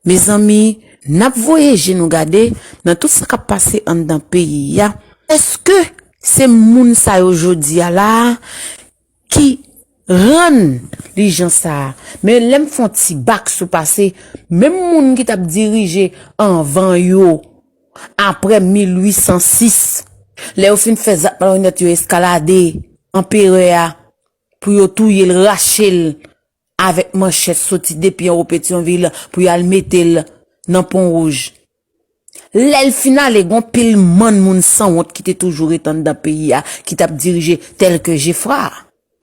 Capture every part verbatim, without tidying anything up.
Mezanmi, n ap voye je nou gade nan tout sa k ap pase anndan peyi a. Èske se moun sa yo jodi a la a ki rann li jan sa a? Men lè m fè yon ti bak sou pase, menm moun ki t ap dirije anvan yo, apre mil ui san sis, lè yo fin fè zak malonèt yo eskalade anperè a pou yo touye l, rache l avèk manchèt soti depi anwo Petyonvil pou y al mete l nan Pon Wouj. Lè l fin ale, gen yon pil mann moun sanwont ki te toujou ret anndan peyi a, ki t ap dirije, tèlke Jefra.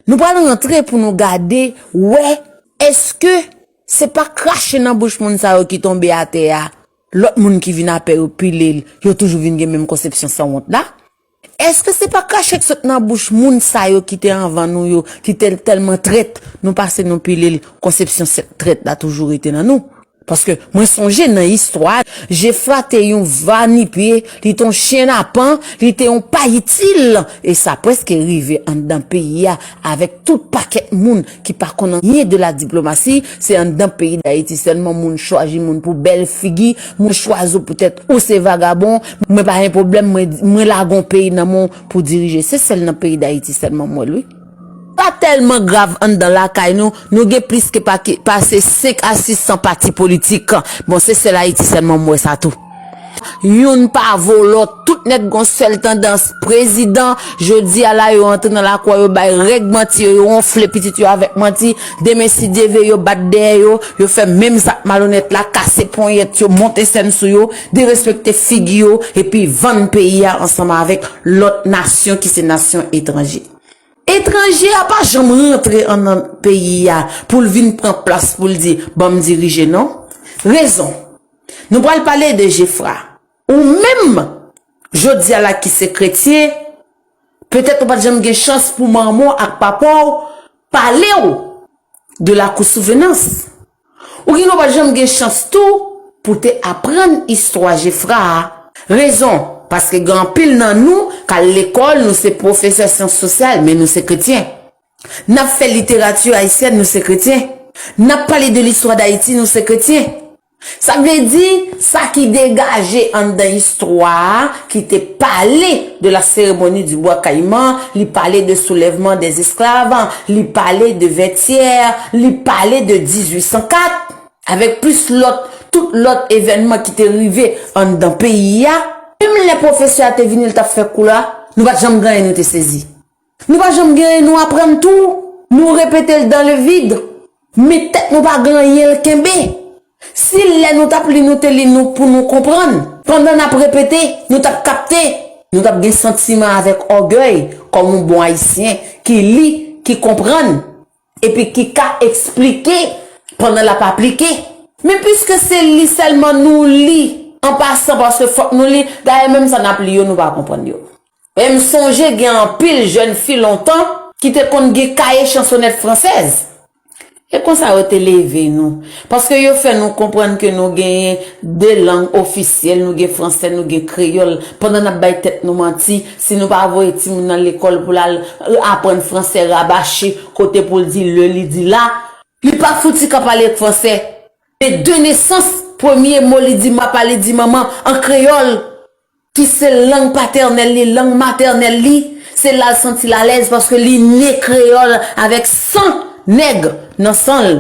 Nou pral rantre pou nou gade, wè, èske se pa krache nan bouch moun sa yo ki tonbe atè a, lòt moun ki vin apre yo pile l, yo toujou vin gen menm konsepsyon sanwont la? Èske se pa krache k sot nan bouch moun sa yo ki te anvan nou yo, ki te tèlman trèt, nou pase nou pile l, konsepsyon sèt trèt la toujou rete nan nou? Paske mwen sonje nan istwa, Jefra te yon va ni pye, li te yon chen a pan, li te yon pa itil, e sa prèske rive anndan peyi a avèk tout pakèt moun ki pa konn anyen de la diplomasi. Se anndan peyi Dayiti sèlman moun chwazi moun pou bèl figi, moun chwazi w poutèt ou se vagabon. Mwen pa gen pwoblèm, mwen, mwen lage yon peyi nan men w pou dirije. Se sèl nan peyi Dayiti sèlman m wè l, wi. Sa tèlman grav anndan lakay nou, nou gen plis ke pa-, ke pase senk a sis san pati politik. Bon, se sèl Ayiti sèlman m wè sa tou. Youn pa vo lòt, tout nèg gon sèl tandans. Prezidan, jodi a la, yo antre nan lakou a, yo bay règ manti yo, yo wonfle pitit yo avèk manti. Demen, si Dye vle, yo bat dèyè yo, yo fè menm zak malonèt la, kase ponyèt yo, monte sèn sou yo, derespekte figi yo, epi vann peyi a ansanm avèk lòt nasyon ki se nasyon etranje. Etranje a pa janm rantre anndan peyi a pou l vin pran plas pou l di, "Ban m dirije," non. Rezon. Nou pral pale de Jefra. Ou menm, jodi a la ki se kretyen, petèt ou pa t janm gen chans pou manman w ak papa w pale w de lakou Souvenans. Ou gen dwa pa t janm gen chans tou pou te aprann istwa Jefra a. Rezon, paske gen anpil nan nou k al lekòl, nou se pwofesè syans sosyal, men nou se kretyen. N ap fè literati ayisyèn, nou se kretyen. N ap pale de listwa Dayiti, nou se kretyen. Sa vle di, sa ki degaje anndan istwa a, ki te pale de la cérémonie du bois caïman, li pale de soulèvman dè esklav, li pale de Vètyè, li pale de dizuit san kat, avèk plis lòt, tout lòt evènman ki te rive anndan peyi a. Menm lè pwofesè a te vini, l t ap fè kou la, nou pa t janm gen anyen nou te sezi. Nou pa janm gen anyen nou aprann tou, nou repete l dans le vide. Men tèt nou pa gen anyen l kenbe. Si lè nou t ap li, nou te li nou pou nou konprann, pandan n ap repete, nou t ap kapte, nou t ap gen santiman avèk ògèy, kòm yon bon Ayisyen ki li, ki konprann, epi ki ka eksplike pandan l ap aplike. Men piske se li sèlman nou li, an pasan, paske fòk nou li, dayè menm sa n ap li yo, nou pa konprann yo. E m sonje gen anpil jèn fi lontan ki te konn gen kaye chansonèt fransèz. E konsa yo te leve nou. Paske yo fè nou konprann ke nou genyen de lang ofisyèl, nou gen fransè, nou gen kreyòl. Pandan n ap bay tèt nou manti, si nou pa voye timoun nan lekòl pou l al, euh, aprann fransè rabache, kote pou l di le, li di la, li pa fouti ka pale fransè. Men de nesans, premye mo li di papa, li di manman an kreyòl, ki se lang patènèl li, lang matènèl li, se la l santi l alèz paske li ne kreyòl avèk san nèg nan san l.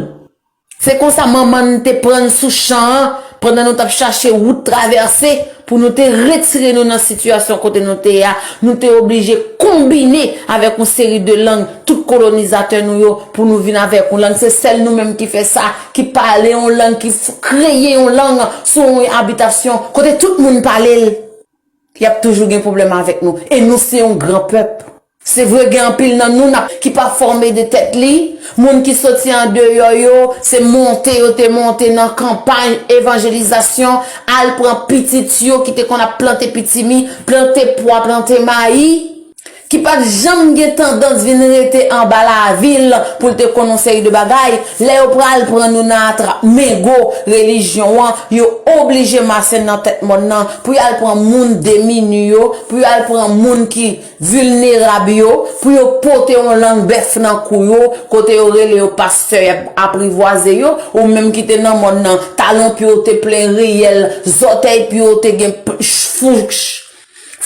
Se konsa manman n te pran n sou chan an, pandan nou t ap chache wout travèse pou nou te retire nou nan sitiyasyon kote nou te ye a, nou te oblije konbine avèk yon seri de lang tout kolonizatè nou yo pou nou vin avèk yon lang. Se sèl nou menm ki fè sa, ki pale yon lang, ki f-, kreye yon lang sou yon abitasyon kote tout moun pale l. Y ap toujou gen pwoblèm avèk nou. E nou se yon gran pèp. Se vre, gen anpil nan nou n ap, ki pa fòme de tèt li. Moun ki soti andeyò yo, se monte yo te monte nan kanpay evanjelizasyon, al pran pitit yo ki te konn ap plante pitimi, plante pwa, plante mayi. ki pa t janm gen tandans vin rete anba lavil pou l te konn yon seri de bagay, lè yo pral pran nou nan atrap mengo relijyon an, yo oblije mache nan tèt mòn nan pou y al pran moun demini yo, pou y al pran moun ki vilnerab yo, pou yo pote yon lang bèf nan kou yo, kote yo rele yo pastè, y ap aprivwaze yo, ou menm ki te nan mòn nan, talon pye w te plen riyèl, zòtèy pye w te gen fouch,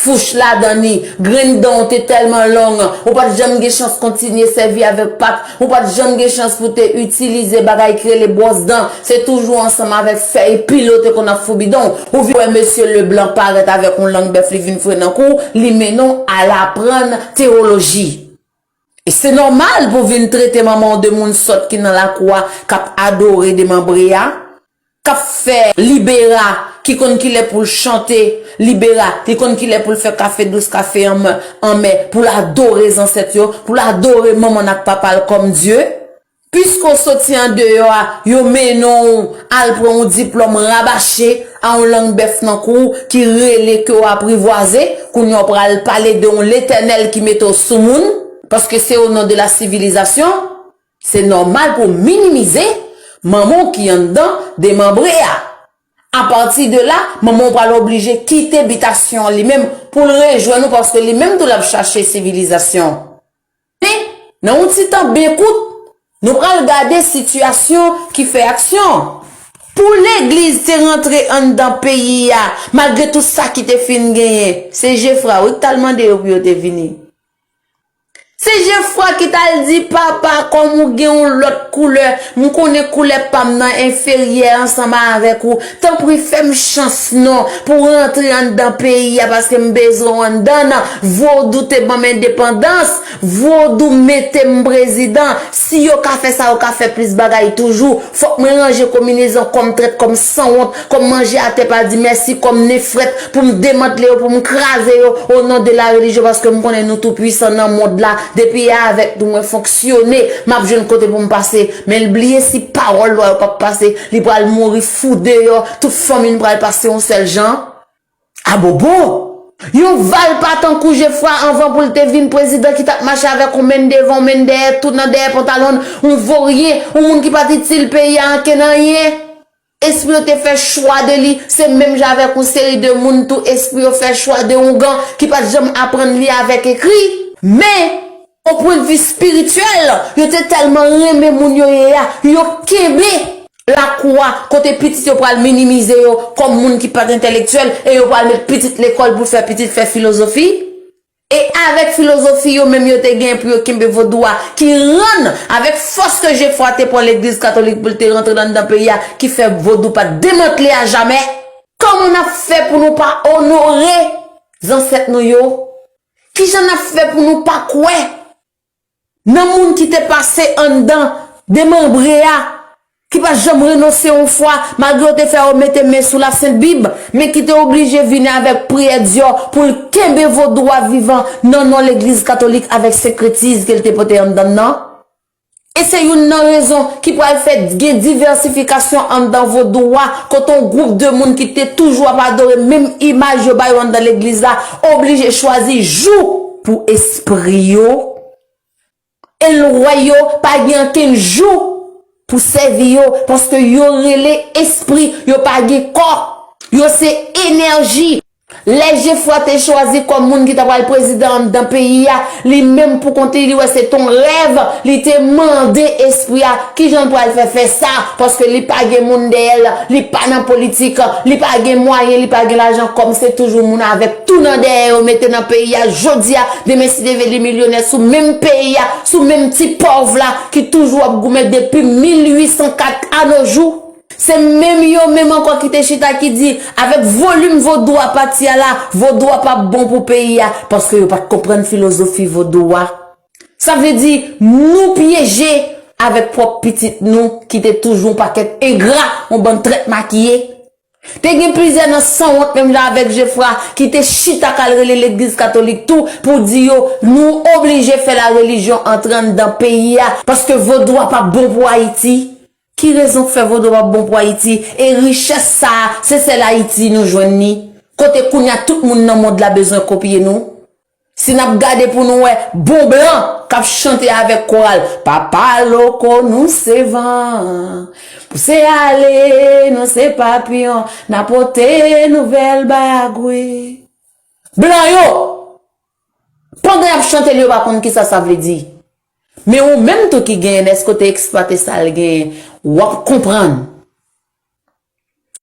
fouch ladan li, grenn dan w te tèlman long, ou pa t janm gen chans kontinye sèvi avèk pak, ou pa t janm gen chans pou te itilize bagay ki rele bwòs dan, se toujou ansanm avèk fèy pil yo te konn ap foubi dan w. Ou vin wè mesye Leblanc parèt avèk yon lang bèf, li vin fre nan kou w, li mennen w al aprann tewoloji. E se nòmal pou w vin trete manman w de moun sòt ki nan lakou a, k ap adore demanbre a, k ap fè libera, ki konn kilè pou l chante libera, li konn kilè pou l fè kafe dous, kafe anmè, anmè, pou l adore zansèt yo, pou l adore manman n ak papa l kòm Dye. Piske w soti andeyò a, yo mennen w al pran yon diplòm rabache a yon lang bèf nan kou w ki rele ke w aprivwaze, kounye a w pral pale de yon Letènèl ki mete w sou moun, paske se o non de la sivilizasyon. Se nòmal pou w minimize manman w ki anndan demanbre a. Apati de la, manman w pral oblije kite bitasyon an li menm pou l rejwenn ou, paske li menm tou l ap chache sivilizasyon. Men, nan yon ti tan byen kout, nou pral gade sitiyasyon ki fè aksyon. Pou legliz te rantre anndan peyi a, malgre tout sa ki te fin genyen, se Jefra wi k t al mande yo pou yo te vini. Se Jefra ki t al di, papa, kòm ou gen yon lòt koulè, m konnen koulè pa m nan enferyè ansanm avèk ou. Tanpri, fè m chans non pou rantre anndan peyi a, paske m bezwen w anndan nan. Vodou te ban m endepandans. Vodou mete m prezidan. Si yo ka fè sa, yo ka fè plis bagay toujou. Fòk mwen ranje konminezon kòm trèt, kòm sanwont, kòm manje atè pa di mèsi, kòm nen frèt, pou m demantle yo, pou m kraze yo, o non de la relijyon, paske m konnen nou tou pwisan nan mond la. Depi e avèk nou mwen fonksyone, m ap jwenn kote pou m pase. Men l bliye si pawòl lwa yo p ap pase, li pral mouri fou deyò, tout fanmi n pral pase yon sèl jan. Abobo! Yon valpa tankou Jefra anvan pou l te vin prezidan ki t ap mache avèk yon men devan, yon men dèyè, tou nan dèyè pantalon l, yon voryen, yon moun ki pa t itil peyi a ankenn anyen. Espri yo te fè chwa de li, se menm jan avèk yon seri de moun tou, espri yo fè chwa de oungan ki pa t janm aprann li avèk ekri. Men, o pwennvi espirityèl, yo te tèlman renmen moun yo ye a, yo kenbe lakou a, kote pitit yo pral minimize yo kòm moun ki pa t entèlektyèl, e yo pral met pitit lekòl pou fè pitit fè filozofi. E avèk filozofi yo menm yo te gen pou yo kenbe vodou a, ki rann, avèk fòs ke Jefwa te pran legliz katolik pou l te rantre anndan peyi a, ki fè vodou pa t demantle a jamè. Kòman n ap fè pou nou pa onore zansèt nou yo? Kijan n ap fè pou nou pa kwè nan moun ki te pase anndan demanbre a, ki pa janm renonse yon fwa, malgre yo te fè yo mete men sou Lasent Bib, men ki te oblije vini avèk priyè djò pou l kenbe vodou a vivan nan non legliz katolik avèk senkretiz ke l te pote anndan l nan? E se youn nan rezon ki pral fè gen divèsifikasyon anndan vodou a, kote yon gwoup de moun ki te toujou ap adore menm imaj yo ba yo anndan legliz la, oblije chwazi jou pou espri yo. E lwa yo pa gen ankenn jou pou sèvi yo, paske yo rele espri, yo pa gen kò. Yo se enèji. Lè Jefwa te chwazi kòm moun ki ta pral prezidan anndan peyi a, li menm pou kont li, li wè se t on rèv, li te mande espri a kijan l pral fè fè sa, paske li pa gen moun dèyè l, li pa nan politik, li pa gen mwayen, li pa gen lajan, kòm se toujou moun avèk tou nan dèyè yo mete nan peyi a jodi a, demen si Dye vle li milyonè sou menm peyi a, sou menm ti pòv la ki toujou ap goumen depi mil uit san kat a no jou. Se menm yo menm ankò ki te chita ki di, avèk volim vodou a pati a la, vodou a p ap bon pou peyi a, paske yo pa t konprann filozofi vodou a. Sa vle di, nou pyeje avèk pwòp pitit nou ki te toujou yon pakèt engra, yon bann trèt makiye. Te gen plizyè nan sanwont menm jan avèk Jefra ki te chita k al rele legliz katolik tou pou di yo, nou oblije fè larelijyon antre anndan peyi a, paske vodou a p ap bon pou Ayiti. Ki rezon k fè vodou p ap bon pou Ayiti? E richès sa a, se sèl Ayiti nou jwenn li. Kote kounye a tout moun nan mond la bezwen kopye nou. Si n ap gade pou nou wè bon blan k ap chante avèk koral, papa loko, nou se van, pouse ale, nou se papiyon, n a pote nouvèl bay Agwe. Blan yo, pandan y ap chante l, yo pa konn kisa sa vle di. Men ou menm tou ki genyen, lèske w te eksplwate sa l genyen, w ap konprann.